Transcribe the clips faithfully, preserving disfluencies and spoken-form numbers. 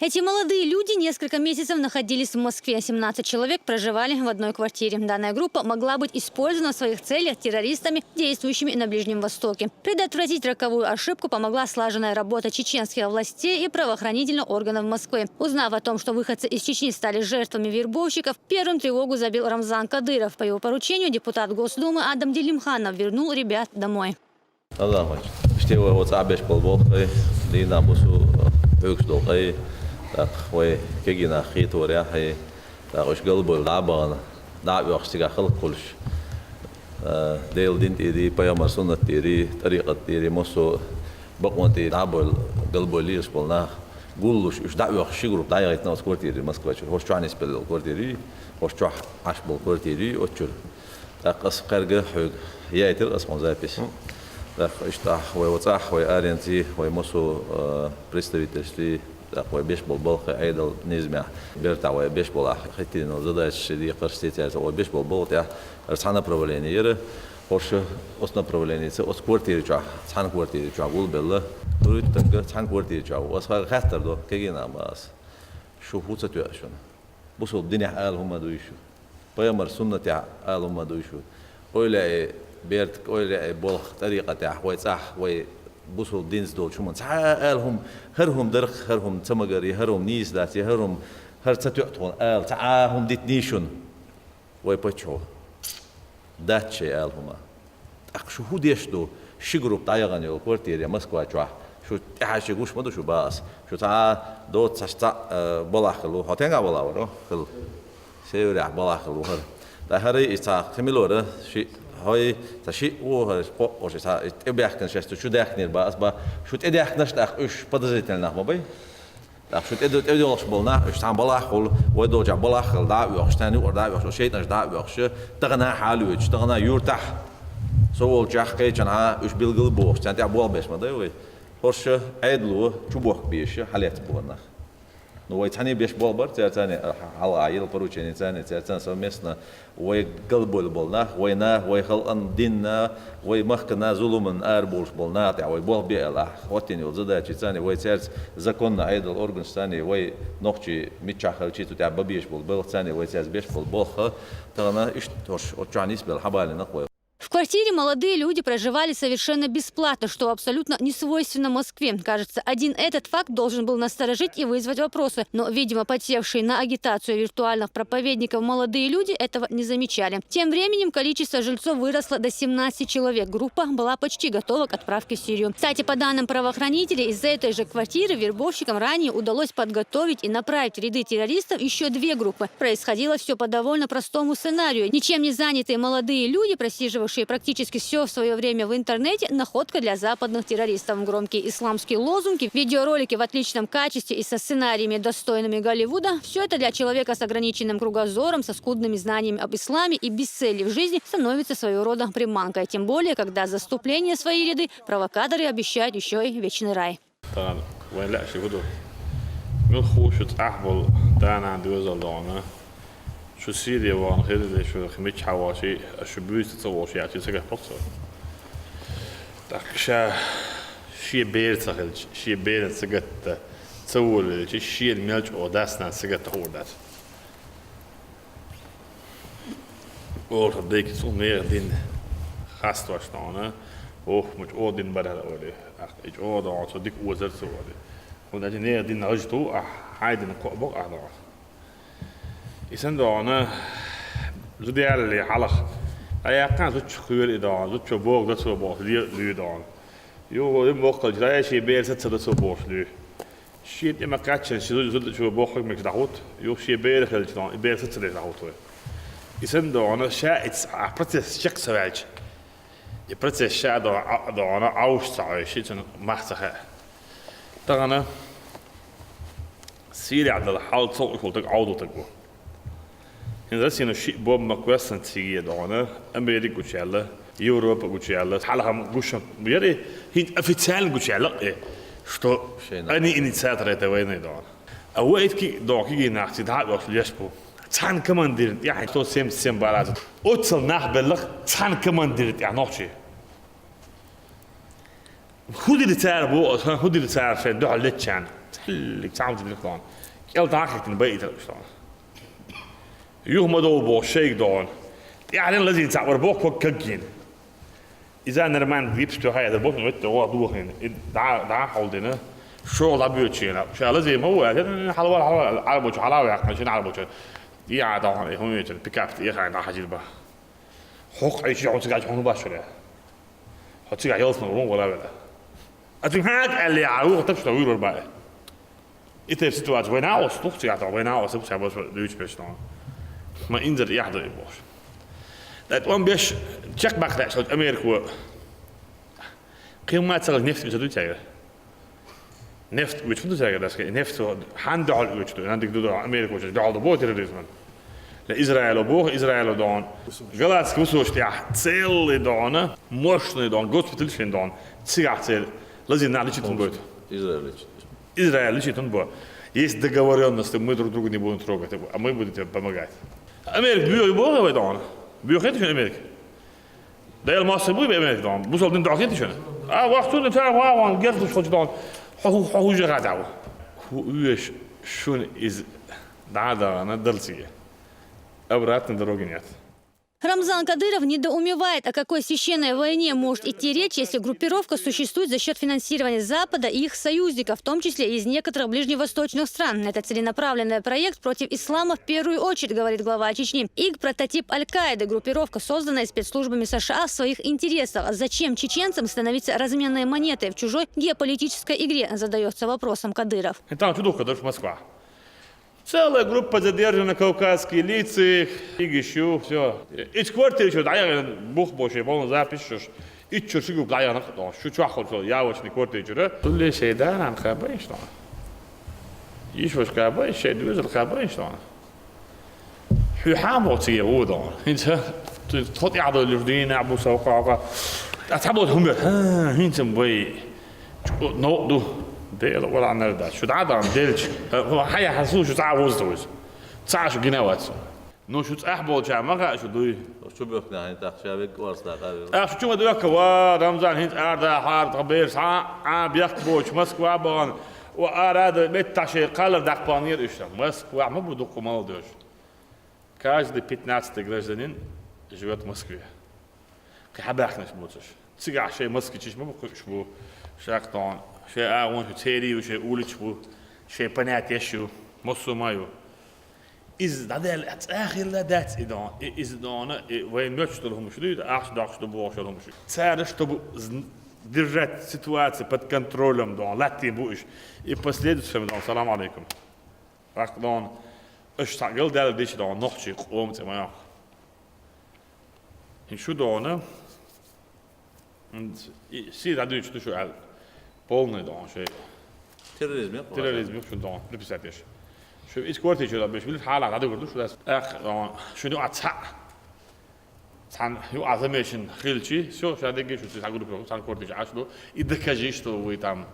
Эти молодые люди несколько месяцев находились в Москве. Семнадцать человек проживали в одной квартире. Данная группа могла быть использована в своих целях террористами, действующими на Ближнем Востоке. Предотвратить роковую ошибку помогла слаженная работа чеченских властей и правоохранительных органов Москвы. Узнав о том, что выходцы из Чечни стали жертвами вербовщиков, первым тревогу забил Рамзан Кадыров. По его поручению депутат Госдумы Адам Делимханов вернул ребят домой. Аллахь вач. Иште вай вацӀа беш болу болх хай, дийнахь бусу хьуьгуш долу хай, тӀаккха вай кегийнах хетор яхье, тӀаккха уьш галбевлла дӀа а бахана, дӀа а оьхуш цигахь халкъ хуьлуш, а, Делан дин тӀери, пайхамар суннат тӀери, тӀарикъат тӀери, массо а бакъонан тӀери дӀа а бевлла, галбевлла лелаш болу нах гуллуш, уьш дӀа а оьхуш ши группа дӀаяхийтина оцу квартире Москва чу. ХӀорш чохь нисбелла йолу квартире, хӀорш чохь Ӏаш болу квартире, оцу чуьра. ТӀаккха ас кхаьрга хьоьга яйтира ас хьуна запись. ТӀаккха иштта ахь вай вацӀахь, вай аренций, вай массо а, э, представительствий, тӀаккха вай беш болу балхе Ӏедал низамехь, бертахь вай беш болу ахь хӀиттийна задачаш декхарш цецаьрца вай беш болу балха тӀехь ара цхьа направление яра. ХӀорш оцу направленица, оцу квартире чохь, цхьана квартире чохь гулбелла, дуьрриг а стаг цхьана квартире чохь ву. Ас хьоьга хаттар до, кегийнах ма ас. Шу хӀун ца тоьа шуна? Бусулба динехь ала хӀума дуй шу? Пайхамар суннатехь ала хӀума дуй шу? Ойла яьй берта, ойла яьй болх тӀарикъатехь, вай цӀахь, вай бусулба динца долчу хӀуманца цхьа а ала хӀума, хӀара хӀума дарх, хӀара хӀума ца магаре, хӀара хӀума нийса дац, хӀара хӀума, хӀара ца тоьа тхуна ала, цхьа а хӀума дитиний шуна? Вай паччахьо дац шайн ала хӀума. ТӀаккха шу хӀун деш ду? Ши группа дӀаяхана йолу квартире Москва чохь. Шу тӀаьхьа ши гуш ма ду шу баха ас. Шу цхьа а доцу цхьа, цхьа, э, балахь хилла ву. Хьо тенга балахь вара? Хилла. Северехь балахь хилла ву хӀара. ТӀаккха хӀара и цхьа кхин мила вара, ши, хьой, цхьа шиъ ву хӀара, кхоъ ву шу цхьа, и тӀебаьхкина шаьш ду, чу даьхкинера баха ас баха. Шу тӀедаьхкинарш тӀаккха уьш подозрительный нах ма бай? ТӀаккха шу тӀе-, тӀедоьлхуш болу нах, уьш цхьана балахь хуьлу, вай долчохь балахь хилла дӀа а оьхуш, царна юкъара дӀа а оьхуш, шайтӀанаш дӀа а оьхуш, тахана хьала а йоьдуш, тахана юьртахь, со волчохь кхечанхьа уьш билгал а бохуш, царна тӀехь болх беш ма дай вай. ХӀорш Ӏедало чу бохка безаш хьалаьцна бу хӀара нах. Ну, вай цхьаьний беш болх бара, церан царний хьалха йилла поручени царний, церан царний совместно вай галбевлла болу нах, вай нах, вай халкъан динна, вай махкана зуламан арабовлуш болу наха тӀехь вай болх бе аьлла, ахь хӀоттийна йолу задачи царний, вай цаьрца законна Ӏедал органаш царний, вай нохчий миччахь хилчий цу тӀехь бан безаш болу балха царний, вай цаьрца беш болу болх, тахана иштта хӀорш оцу чохь нисбелла хьабалийнарг вай. В квартире молодые люди проживали совершенно бесплатно, что абсолютно не свойственно Москве. Кажется, один этот факт должен был насторожить и вызвать вопросы, но, видимо, подсевшие на агитацию виртуальных проповедников молодые люди этого не замечали. Тем временем количество жильцов выросло до семнадцати человек. Группа была почти готова к отправке в Сирию. Кстати, по данным правоохранителей, из этой же квартиры вербовщикам ранее удалось подготовить и направить в ряды террористов еще две группы. Происходило все по довольно простому сценарию. Ничем не занятые молодые люди, просиживавшие практически все свое время в интернете, находка для западных террористов. Громкие исламские лозунги, видеоролики в отличном качестве и со сценариями, достойными Голливуда — все это для человека с ограниченным кругозором, со скудными знаниями об исламе и без цели в жизни становится своего рода приманкой. Тем более, когда за вступление в свои ряды провокаторы обещают еще и вечный рай. Тахана вайн лаьа ши хӀун ду? Мила хууш шу цӀахь болу да-нана доьзал догӀана? Шу Сири вахана хилла, шу миччахьа вахчий, шу буьйса ца вахчий, яьлчий ца гатта боху цо. ТӀаккха ша шен бер ца хилча, шен беран ца гатта, ца волавелча, шена мел чӀогӀа дас-нанас ца гатта хуур дац. Олуш дайки цу нехан дин хастош догӀана, ох, ма чӀогӀа дин бара хӀара олий. Ахь и чӀогӀа догӀана, цо дика озар ца олий. ХӀунда аьлча нехан дин гӀажа ту, ахь хьайн дин кхоъ бокъ ахь догӀана. И санна догӀана, зуда ялале хьалха. ДӀаяьккхина зудчух кхоьру и догӀана, зудчо боху дацо боху ле-, луьй догӀана. Юха вай моккхалча, ай, шен бер саца дацо бохуш луьй. Шен тӀе ма кхаьччина, ши зуда, зуда чу бохург мегаш дӀахӀутту, юха шен бер хилча догӀана, и бер сацалеш дӀахӀутту вай. И санна догӀана, ша и ц-, а процесс чекх ца ваьлча, и процесс ша догӀа-, а, догӀана, Ӏовш ца Ӏой, ши цуьнан мах ца хаьа. Тахана Сирехь долу хьал ца хууш волу стаг Ӏовдал стаг ву. ХӀинца Россино шиъ бомба ма кхоьссина циге догӀана, Америка гучуяьлла, Европа гучуяьлла, хьалха-м гуш яра, хӀинца официально гучуяьлла, э, что они инициаторы этой войны догӀана. А вай итки догӀа кегий нах цига дӀа а оьхуш леш бу. Цхьана командирна тӀехь сто семьдесят семь бара ца. Оццал нах беллах цхьана командирна тӀехь нохчий. ХӀун дира цара боху, сан хӀун дира цара шайн дуьхьал леччарна? Хиллиг цхьа хӀама ца дира дона. КӀел дӀахӀиттина байитар уж дона. Юха ма довла боху шайга дона. ТӀаьхьарна лазийна цхьаъ вара боху ког кагйина. Иза нормально гипс тоьхна яьлла боху, ну, веттан гӀо дохийна. И дӀа, дӀа хьулдина. ШолгӀа дӀабоьдуш шена. Ша лазийна ма ву аьлла, хьалавала, хьалавала, Ӏарбочу, хьалаваьккхина, шина Ӏарбочу. ТӀехьа дӀахьона, и хӀун вецара, пикап тӀехьа дӀахьажийра баха. Хьо кхайча, хьо цигахь хьуна башхара. Хьо цигахь ялсмала вон вара вела. А цуьнга хьан аьлла, а вуха тапча вуьйр вара баьи. И тайпа ситуация вайна а оцу туху цигахь, вайна а оцу цигахь база дуьйцу беш тхьона. Ма инзар эхь ду и бохуш. ТӀаккха тӀом беш чекхбаккха лаьа шалчу Америко. Кхин ма ца хилча нефть ца дуьйцу цаьрга. Нефть оьцуш ма ду цаьрга, дас, нефть хьан дуьхьал оьцуш ду, нан дика ду, Америка оьцуш дуьхьал ду боху терроризман. Израило боху, Израило дона. Галатский вусош тӀехь целый дона, мощный дона, госпиталь шин дона. Цигахь церан лазийна нах личит хӀун бойту? Израиль личит. Израиль личит хӀун бо? Есть договорённость, мы друг друга не будем трогать, а мы будем тебе помогать. Америка боьху боху вай дона? Боьху хета шуна Америка? Дела массо буй бе Америка дона? Бусал дин дохкита шуна? А, вахтуна цара вагӀан герзуш хучу дона. Хьо хӀу, хьо хӀу жагӀа дагӀу. ХӀу уьш шуна иза дӀа а дахана дала цига. Обратной дороги нет. Рамзан Кадыров недоумевает, о какой священной войне может идти речь, если группировка существует за счёт финансирования Запада и их союзников, в том числе из некоторых ближневосточных стран. Это целенаправленный проект против ислама в первую очередь, говорит глава Чечни. ИГ — прототип Аль-Каиды, группировка, созданная спецслужбами США в своих интересах. Зачем чеченцам становиться разменной монетой в чужой геополитической игре, задаётся вопросом Кадыров. Там чудо, когда Москва. Целая группа задержана, кавказские лица, их ищу, всё. Ич квартира чуьра дӀаяхана бух бо шайн полный запись шуьш. Ич чуьра ши группа дӀаяхана дона. Шу чохь хуьлу цо явочный квартира чуьра. Цуле шайн да-нана кхаба иш дона. Йиш ваша кхаба иш, шайн доьзал кхаба иш дона. Хьуьхьа боху цига ву дона. ХӀинца тхо тӀаьхьадолуш дийнахь бу со кхаба. Ткъа цхьаболу хӀума бер. ХӀа, хӀинца-м вай. Чу-, новкъа ду. Дела валахь нар дац. Шу дӀа а дан делча, хьан яхьа су шу цхьа а вуза вуьзу. Цхьа а шу гина вац. Ну, шу цӀахь болча ма хаьа шу дуй. Шу бехк нахьа тӀаккха ша вегга орца дакъа ве. ТӀаккха шу чу ма доьхка, ва, Рамзан, хӀинца ара дахьара, тхан бер схьа а бехк боцуш Москва а бахана, ва ара а дан, меттахь шайн кхаллар даккха баханера уьш. Москва ма бу дукха мала доьш. Каждый пятнадцатый гражданин живёт в Москве. Кхин хьан баьхкинарш боцуш? Цигахь шайн москвичаш ма бу, кхуьуш бу, шакдон, шайн агӀонаш ю, церий ю, шайн уличаш бу, шайн понятиеш ю, массо а ма ю. Иза дӀадаьлла цӀа хилла дац и дон, и иза дона, и вайн моьттуш долу хӀумаш дуй, ахча доккхуш ду бохуш долу хӀумаш. Цара, чтобы з-, держать ситуацию под контролем дон, латтийна бу уьш. И последующим дон, салам алейкум. Ваккха дона, аша цхьаъ галдаьлла дича дона, нохчий къома цӀе ма йоккху. ХӀинца шу дона, хӀинца и сий дӀадуьйцуш ду шу аьлла, полный дона шайн. Терроризм ю, терроризм ю шу дона, приписать еш. Шу иза квартира чу дӀабеш, вилла хьалха дӀадуьгур ду шу дас. ТӀаккха дона, шуна юкъахь цхьаъ. Цхьана юкъахь замешан хилчи, всё, ша дегги шу цхьа группа, цхьана квартира чу Ӏаш ду. И докажи, что вы там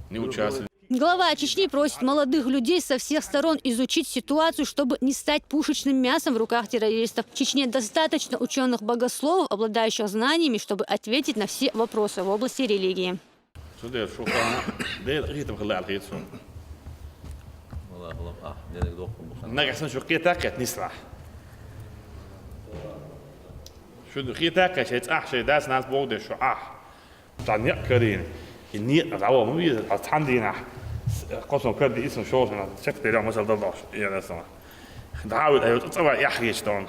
не участвовали. Глава Чечни просит молодых людей со всех сторон изучить ситуацию, чтобы не стать пушечным мясом в руках террористов. В Чечне достаточно учёных-богословов, обладающих знаниями, чтобы ответить на все вопросы в области религии. Цундела шу хан Делан къинхетам хилла аьлла хета суна. Валлахи, ахь дерриг доккхун бу хан. Нагахь санна шу кхетаккхет нислахь. Шу кхетаккхет шайн цӀахь, шайн дас-нанас боху деш шу ахь. Цхьа некъ карийна. И некъ дӀаваха ма веза, ткъа цхьана дийнахь кхо сов карди, исс сов шолгӀа сов чекхдерг масал дала долуш, я дас-нана. ДӀа а вуьту, айо, цӀа вай эхь хеташ дона.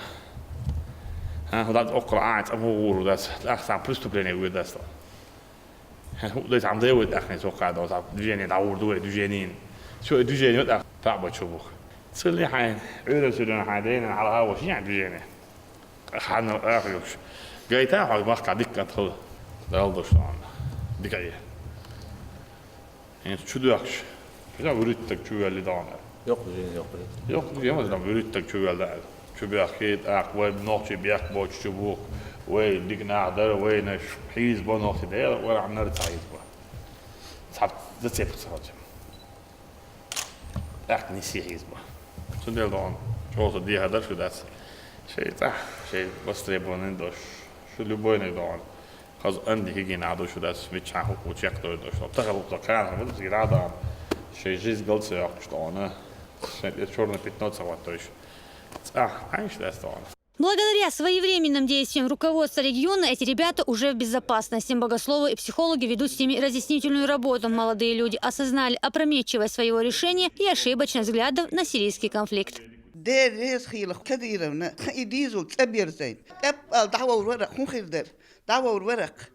ХӀа, хӀу дац оккхара а, цӀа муха гӀур ву дац, тӀаккха цхьана преступление вуьйр дац дона. ХӀа, хӀу дай цхьана дай вай тӀаккха, цо кхаьа дона, цхьа движение дӀагӀур ду вай, движение. Цо и движение тӀаккха таӀ бачу бу. Цуьнан хьайн, Ӏуьйран суьйран хьайн дайна хьалха а ву шен хьайн движение. Хьанал аха юкъаш. Гайта хьо махкахь дика кӀант хила. Далла долуш дона. Дика е. ХӀинца чу доьхкаш. Хьуьна вуьрхӀиттаг чу ваьлли дона. Йоккха жин, йоккха жин. Йоккха жин, ма дам вуьрхӀиттаг чу ваьлла аьлла. Чу бехкийта, аккха вай нохчий бехк боцуш чу буху. Вай дика нах дара, вайна хьийза бо нохчий дела, вара хьаннара ца хьийза бо. Цхьа зацепка ца хилча. ТӀаккха нисъе хьийза бо. Цундела дона, чӀогӀа со дехар дара шу дац. Шайн цӀахь, шайн востребованный долуш. Шу любойный дона. Хаза анди хигина а ду шу дац, миччахьа хӀуъу чекхдойр долуш. Тахана хӀуъу ца кхана, ма ду цига дӀа а дона. Шоай жизнь гал ца йоаккхаш тӀа, шоай тӀа чёрное пятно ца хӀоттадеш. ЦӀагӀа хьайша дац тӀа. Благодаря своевременным действиям руководства региона эти ребята уже в безопасности. Богословы и психологи ведут с ними разъяснительную работу. Молодые люди осознали опрометчивость своего решения и ошибочность взглядов на сирийский конфликт. Дера реза хийла Кадыровна, тха и дезал цӀаберзайна. ТӀеппал дӀавовр вар-кх, хӀун хир дара? ДӀавовр вар-кх.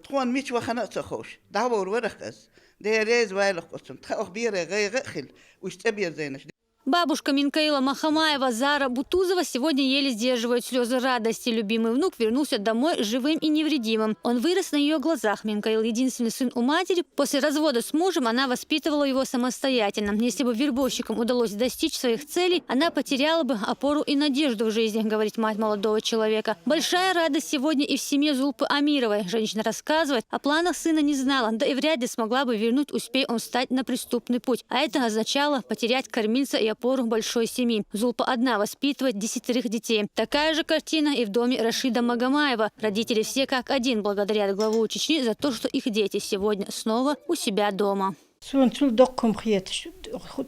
Тхона мича вахана а ца ховш, дӀавовр вар-кх аз. Дера реза войла-кх оцунна, тха оаха бераш гӀайгӀа а хилла, уж цӀаберзайнараш. Бабушка Минкаила Махамаева Зара Бутузова сегодня еле сдерживает слезы радости. Любимый внук вернулся домой живым и невредимым. Он вырос на ее глазах. Минкаил — единственный сын у матери. После развода с мужем она воспитывала его самостоятельно. Если бы вербовщикам удалось достичь своих целей, она потеряла бы опору и надежду в жизни, говорит мать молодого человека. Большая радость сегодня и в семье Зулпы Амировой. Женщина рассказывает, о планах сына не знала, да и вряд ли смогла бы вернуть, успей он встать на преступный путь. А это означало потерять кормильца и опору большой семьи. Зулпа одна воспитывает десятерых детей. Такая же картина и в доме Рашида Магомаева. Родители все как один благодарят главу Чечни за то, что их дети сегодня снова у себя дома. Суна цул доккха хӀума хеташ,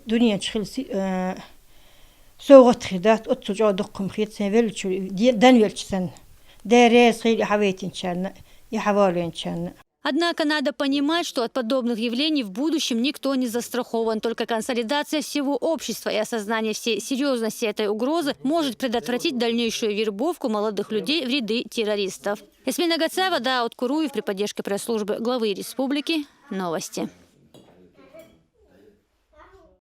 дунен чу хила си-, э, совгӀат хир дац, оццул чӀоагӀа доккха хӀума хет сайна веллачул, де-, дан велча санна. Дера реза хийла и хьавайтинчарна, и хьавоалавенчарна. Однако надо понимать, что от подобных явлений в будущем никто не застрахован. Только консолидация всего общества и осознание всей серьезности этой угрозы может предотвратить дальнейшую вербовку молодых людей в ряды террористов. Эсмина Гацаева, Дауд Куруев, при поддержке пресс-службы главы республики. Новости.